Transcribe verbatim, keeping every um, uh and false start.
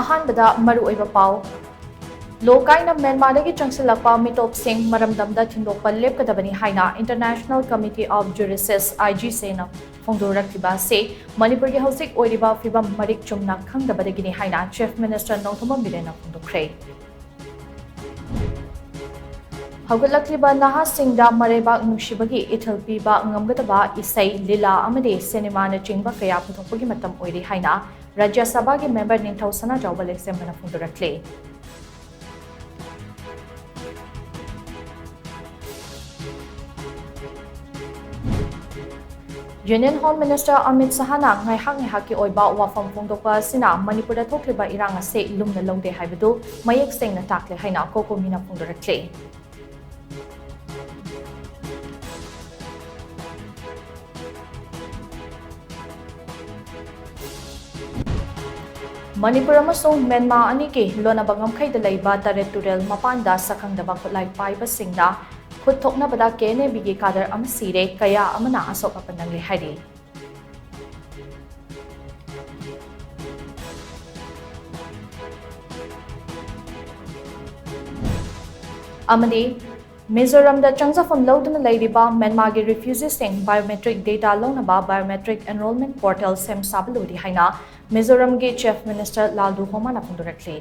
ꯑꯍꯥꯟꯕꯗ ꯃꯔꯨꯑꯣꯏꯕ ꯄꯥꯎ꯫ ꯂꯣ ꯀꯥꯏꯅ ꯃ꯭ꯌꯥꯟꯃꯥꯔꯗꯒꯤ ꯆꯪꯁꯤꯜꯂꯛꯄ ꯃꯤꯇꯣꯞꯁꯤꯡ ꯃꯔꯝꯗꯝꯗ ꯊꯤꯟꯗꯣꯛꯄ ꯂꯦꯞꯀꯗꯕꯅꯤ ꯍꯥꯏꯅ International Committee of Jurists, I G C ꯅ ꯐꯣꯡꯗꯣꯔꯛꯂꯤꯕ ꯑꯁꯤ ꯃꯅꯤꯄꯨꯔꯒꯤ ꯍꯧꯖꯤꯛ ꯑꯣꯏꯔꯤꯕ ꯐꯤꯕꯝ ꯃꯔꯤꯛ ꯆꯨꯝꯅ ꯈꯪꯗꯕꯗꯒꯤꯅꯤ ꯍꯥꯏꯅ Chief Minister ꯅꯣꯡꯊꯣꯝꯕꯝ ꯕꯤꯔꯦꯟꯅ ꯐꯣꯡꯗꯣꯛꯈ꯭ꯔꯦ꯫ ꯍꯧꯒꯠꯂꯛꯂꯤꯕ ꯅꯍꯥꯁꯤꯡꯗ ꯃꯔꯩꯕꯥꯛ ꯅꯨꯡꯁꯤꯕꯒꯤ ꯏꯊꯤꯜ ꯄꯤꯕ ꯉꯝꯒꯗꯕ ꯏꯁꯩ, ꯂꯤꯂꯥ ꯑꯃꯗꯤ ꯁꯤꯅꯦꯃꯥꯅꯆꯤꯡꯕ ꯀꯌꯥ ꯄꯨꯊꯣꯛꯄꯒꯤ ꯃꯇꯝ ꯑꯣꯏꯔꯤ ꯍꯥꯏꯅ ꯔꯥꯖ꯭ꯌ ꯁꯚꯥꯒꯤ member ꯅꯤꯡꯊꯧ ꯁꯅꯥꯖꯥꯎꯕ ꯂꯩꯁꯦꯝꯕꯅ ꯐꯣꯡꯗꯣꯔꯛꯂꯤ꯫ Union Home Minister ꯑꯃꯤꯠ ꯁꯍꯥꯅ ꯉꯥꯏꯍꯥꯛ ꯉꯥꯏꯍꯥꯛꯀꯤ ꯑꯣꯏꯕ ꯋꯥꯐꯝ ꯐꯣꯡꯗꯣꯛꯄ ꯑꯁꯤꯅ ꯃꯅꯤꯄꯨꯔꯗ ꯊꯣꯛꯂꯤꯕ ꯏꯔꯥꯡ ꯑꯁꯤ ꯂꯨꯝꯅ ꯂꯧꯗꯦ ꯍꯥꯏꯕꯗꯨ ꯃꯌꯦꯛ ꯁꯦꯡꯅ ꯇꯥꯛꯂꯦ ꯍꯥꯏꯅ ꯀꯣꯀꯣꯃꯤꯅ ꯐꯣꯡꯗꯣꯔꯛꯂꯤ꯫ ꯃꯅꯤꯄꯨꯔ ꯑꯃꯁꯨꯡ ꯃ꯭ꯌꯥꯟꯃꯥꯔ ꯑꯅꯤꯒꯤ ꯂꯣꯟꯅꯕ ꯉꯝꯈꯩꯗ ꯂꯩꯕ ꯇꯔꯦꯠ ꯇꯨꯔꯦꯜ ꯃꯄꯥꯟꯗ ꯁꯛꯈꯪꯗꯕ ꯈꯨꯠꯂꯥꯏ ꯄꯥꯏꯕꯁꯤꯡꯅ ꯈꯨꯠ ꯊꯣꯛꯅꯕꯗ K N A B ꯒꯤ cadre ꯑꯃ ꯁꯤꯔꯦ, ꯀꯌꯥ ꯑꯃꯅ ꯑꯁꯣꯛ ꯑꯄꯟ ꯅꯪꯂꯦ ꯍꯥꯏꯔꯤ꯫ ꯑꯃꯗꯤ ꯃꯤꯖꯣꯔꯥꯝꯗ ꯆꯪꯖꯐꯝ ꯂꯧꯗꯨꯅ ꯂꯩꯔꯤꯕ ꯃ꯭ꯌꯥꯟꯃꯥꯔꯒꯤ refugeeꯁꯤꯡ biometric data ꯂꯧꯅꯕ biometric enrollment portal ꯁꯦꯝ ꯁꯥꯕ ꯂꯣꯏꯔꯦ ꯍꯥꯏꯅ ꯃꯤꯖꯣꯔꯥꯝꯒꯤ Chief Minister ꯂꯥꯜꯗꯨ ꯍꯣꯃꯥꯅ ꯐꯣꯡꯗꯣꯔꯛꯂꯤ꯫